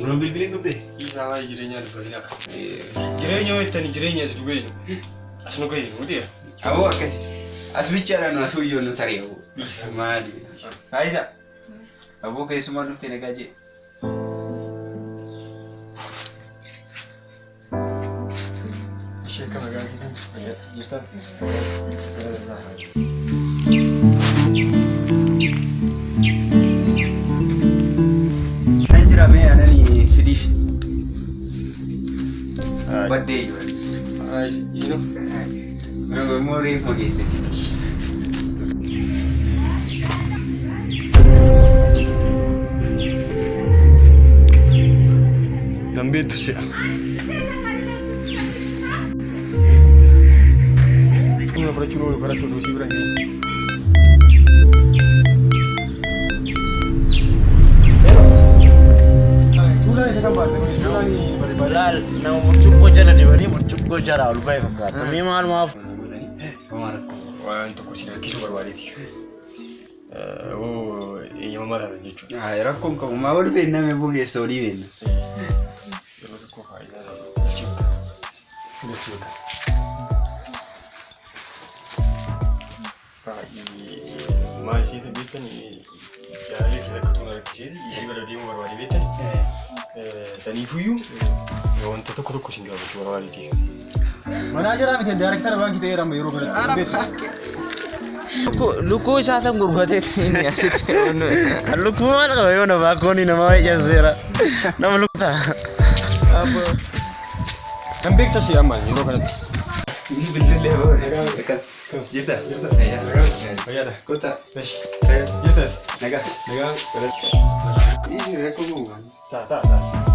Oduun bilbiliin dhufte? Isaa waa'ee jireenyaa dubbatinaa. Jireenya yoo jettani jireenya as nu ga'e as nu ga'e nu dheera. Aboo akkasi. As bichaadhaan nu asuu iyyoo nu saree aboo. Maali? Faayisaa. Aboo keessumaa dhuftee nagaa jee. Ishee akka nagaa keetiin jirtan. Nan jira mee anani fidiif. Baddee iyyuu. Isinoo. Immoo reefu geesse. Nan beektu si'a. Nama fudhachuun oolu karatti oduu sii bira hin geenye. Tuulaan isa kan baafte kun tuulaan barbaada. Laal nama burcuqqoo jala dibanii burcuqqoo jalaa ol ba'e fakkaata. Mee maalumaaf Waan tokko si rakkisuu barbaadeeti. Oo eeyyamamaa taatan jechuudha. Rakkoon qabu maa wal beennaa mee boo keessa olii beenna. Yeroo tokko faayidaa galchii galchii bakka. Baay'ee maal ishee beektan jaalallee fi rakkatu na rakkisee ishee bira deemuu barbaade beektan. Saniifuyyuu wanta tokko tokko isin gaafachuu barbaadeeti. Manaajaraa miti daayirektara baankii ta'eera amma yeroo kanatti. Lukkuu isaa san gurguratee inni asitti. Lukkuu maal qaba yoo nama akkoon nama cabseera. Nama lukkuu ta'a. Kan beektas amma yeroo kanatti. Bilbilee boo. Jirta? Jirta? Fayyaadha. Kottaa. Jirta? Nagaa. Nagaa. Rakkoo qabu. Taa taa taa.